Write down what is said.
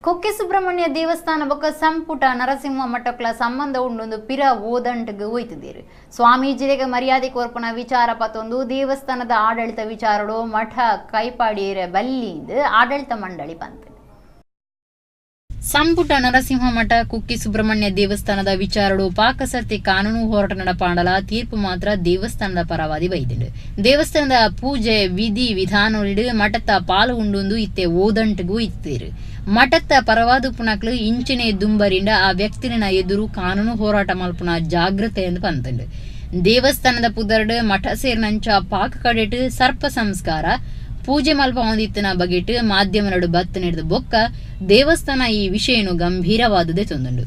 ಕುಕ್ಕೆ ಸುಬ್ರಹ್ಮಣ್ಯ ದೇವಸ್ಥಾನ ಬೊಕ್ಕ ಸಂಪುಟ ನರಸಿಂಹ ಮಠಕ್ಲ ಸಂಬಂಧ ಉಂಡೊಂದು ಪಿರ ಓದಂಟಗ್ ಒಯ್ತಿದ್ದೀರು. ಸ್ವಾಮೀಜಿಲೆಗ್ ಮರ್ಯಾದೆ ಕೊರ್ಪುನ ವಿಚಾರ ಪತ್ತೊಂದು ದೇವಸ್ಥಾನದ ಆಡಳಿತ ವಿಚಾರಡು ಮಠ ಕೈಪಾಡಿಯರೆ ಬಲ್ಲಿಂದು ಆಡಳಿತ ಮಂಡಳಿ ಪಂತ. ಸಂಪುಟ ನರಸಿಂಹ ಮಠ ಕುಕ್ಕೆ ಸುಬ್ರಹ್ಮಣ್ಯ ದೇವಸ್ಥಾನದ ವಿಚಾರಡು ಪಾಕಸರ್ತಿ ಕಾನೂನು ಹೋರಾಟ ನಡಪಾಂಡಲ ತೀರ್ಪು ಮಾತ್ರ ದೇವಸ್ಥಾನದ ಪರವಾದಿ ಬೈದಿಂಡು. ದೇವಸ್ಥಾನದ ಪೂಜೆ ವಿಧಿ ವಿಧಾನೊಲಿಡ್ ಮಠತ್ತ ಪಾಲು ಉಂಡುಂದು ಇತ್ತೆ ಓದಂಟಗೂ ಇತ್ತೀರು. ಮಠತ್ತ ಪರವಾದ ಪುನಕ್ಲು ಇಂಚಿನೆ ದುಂಬರಿಂಡ ಆ ವ್ಯಕ್ತಿನ ಎದುರು ಕಾನೂನು ಹೋರಾಟ ಮಲ್ಪುನ ಜಾಗೃತೆ ಎಂದು ಪಂತುಂಡು. ದೇವಸ್ಥಾನದ ಪುದರ್ಡ್ ಮಠ ಸೇರಿನಂಚ ಪಾಕ ಕಡೆಟ್ ಸರ್ಪ ಸಂಸ್ಕಾರ ಪೂಜೆ ಮಲ್ಪ ಹೊಂದಿತ್ತಿನ ಬಗೆಟ್ ಮಾಧ್ಯಮನಡು ಬತ್ತು ನಡೆದು ಬೊಕ್ಕ ದೇವಸ್ಥಾನ ಈ ವಿಷಯನು ಗಂಭೀರವಾದುದೇ ತೊಂದುಂಡು.